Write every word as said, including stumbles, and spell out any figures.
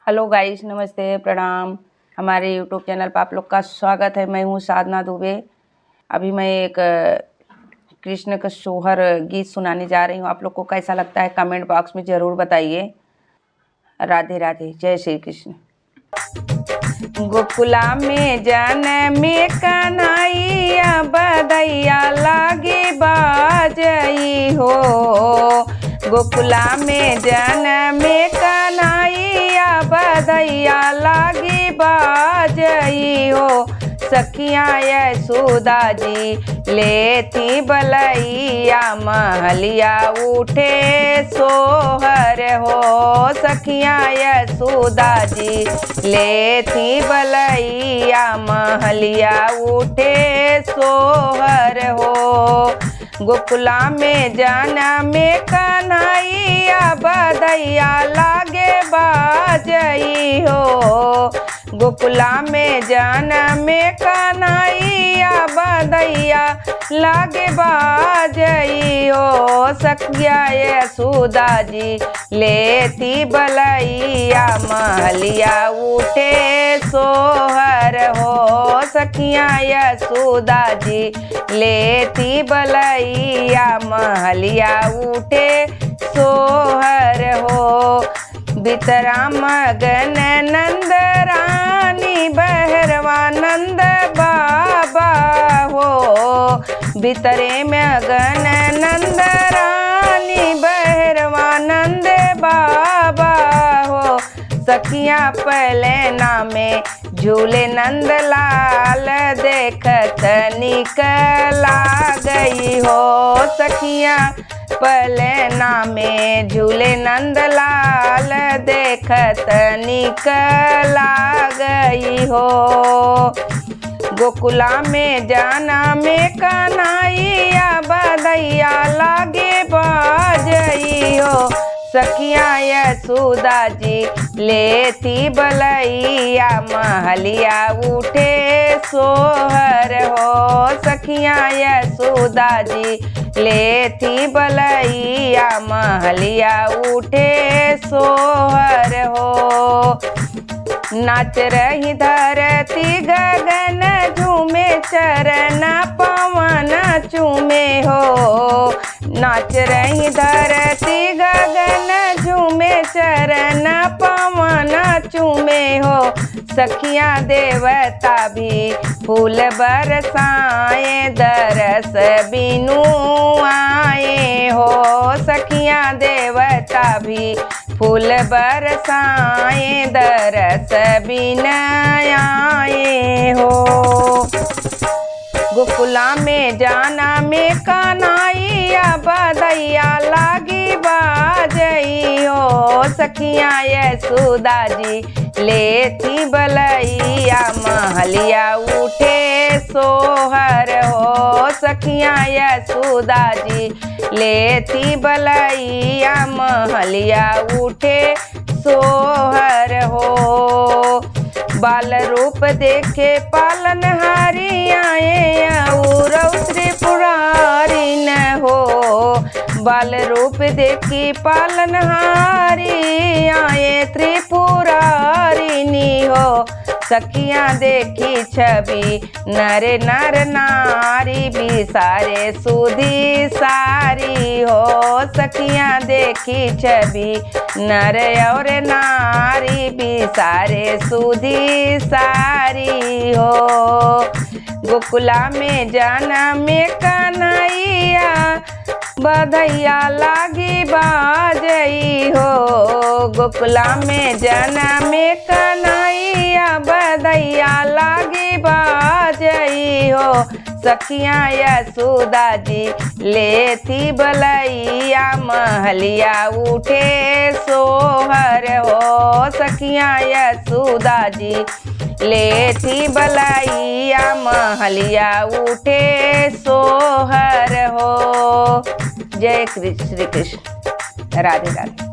Hello guys, नमस्ते, प्रणाम। हमारे YouTube चैनल पर आप लोग का स्वागत है। मैं हूँ साधना दुबे। अभी मैं एक, अ, कृष्ण का सोहर गीत सुनाने जा रही हूँ। आप लोग को कैसा लगता है, कमेंट बॉक्स में ज़रूर बताइए। राधे राधे, जय श्री कृष्ण। गोकुला में जनमे कन्हैया, बधइया लागे बाजइ हो। गोकुला में जनमे कन्हैया, बधइया लागे बाजइ हो। सखिया यशोदा जी लेती बलइया, महलिया उठे सोहर हो। सखिया यशोदा जी लेती बलइया, महलिया उठे सोहर हो। गोकुला में जनमे कन्हैया, बधइया लागे बाजइ हो। गोकुला में जनमे कन्हैया, बधइया लागे बाजइ हो। सखिया यशोदा जी लेती बलइया, महलिया उठे सोहर हो। सखिया यशोदा जी लेती बलइया, महलिया उठे सोहर हो। बितरा मगन नंद रानी, बहरवा नंद बाबा हो। बितरे मगन नंद रानी, बहरवा नंद बाबा हो। सखिया पलना में झूले नंद लाल, देखत निक लागइ हो। सखिया पलना में झूले नंद लाल, देखत निक लागइ हो। गोकुला में जनमे कन्हैया, बधइया लागे बाजइ हो। सखिया यशोदा जी लेती बलइया, महलिया उठे सोहर हो। सखिया यशोदा जी लेती बलइया, महलिया उठे सोहर हो। नाच रही धरती गगन झूमे, चरण पवन चूमे हो। नाच रही धरती गगन झूमे, चरण पवन चूमे हो। सखिया देवता भी फूल बरसाए, दरस बिनु आए हो। सखिया देवता भी फूल बरसाए, दरस बिनु आए हो। गोकुला में जनमे कन्हैया, बधइया लागे बाजइ हो। सखिया यशोदा जी लेती बलइया, महलिया उठे सोहर हो। सखिया यशोदा जी लेती बलइया, महलिया उठे सोहर हो। बाल रूप देखे पालनहारी आए, और त्रिपुरारी न हो। बाल रूप देखी पालनहारी आए, त्रिपुरारिणी हो। सखिया देखी छवि नर नर नारी, बिसारे सुधि सारी हो। सखिया देखी छवि नर और नारी, बिसारे सुधि सारी हो। गोकुला में जनमे कन्हैया, बधइया लागे बाजइ हो। गोकुला में जनमे कन्हैया, बधइया लागे बाजइ हो। सखिया यशोदा जी लेती बलइया, महलिया उठे सोहर हो। सखिया यशोदा जी लेती बलइया, महलिया उठे सोहर हो। जय कृ-, श्री कृष्ण। राधे राधे।